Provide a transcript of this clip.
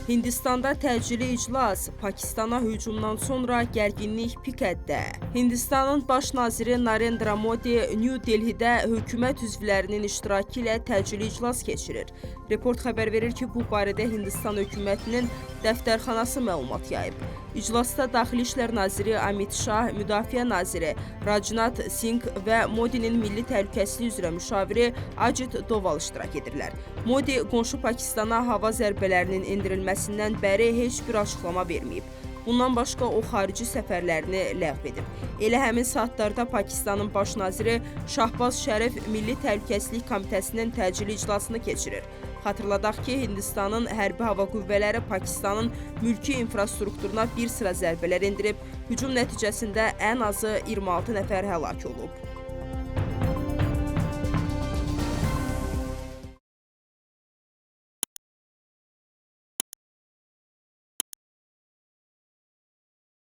Hindistanda təcili iclas, Pakistana hücumdan sonra gərginlik pik həddə. Hindistanın baş naziri Narendra Modi New Delhidə hökumət üzvlərinin iştirakı ilə təcili iclas keçirir. Report xəbər verir ki, bu barədə Hindistan hökumətinin dəftərxanası məlumat yayıb. İclasda Daxili İşlər Naziri Amit Shah, Müdafiə Naziri Rajnath Singh və Modinin Milli Təhlükəsizlik üzrə müşaviri Ajit Doval iştirak edirlər. Modi qonşu Pakistana hava zərbələrinin endirilməsindən bəri heç bir açıqlama verməyib. Bundan başqa o xarici səfərlərini ləğv edib. Elə həmin saatlarda Pakistanın baş naziri Şahbaz Şərif Milli Təhlükəsizlik Komitəsinin təcili iclasını keçirir. Xatırladaq ki, Hindistanın hərbi hava qüvvələri Pakistanın mülki infrastrukturuna bir sıra zərbələr endirib. Hücum nəticəsində ən azı 26 nəfər həlak olub.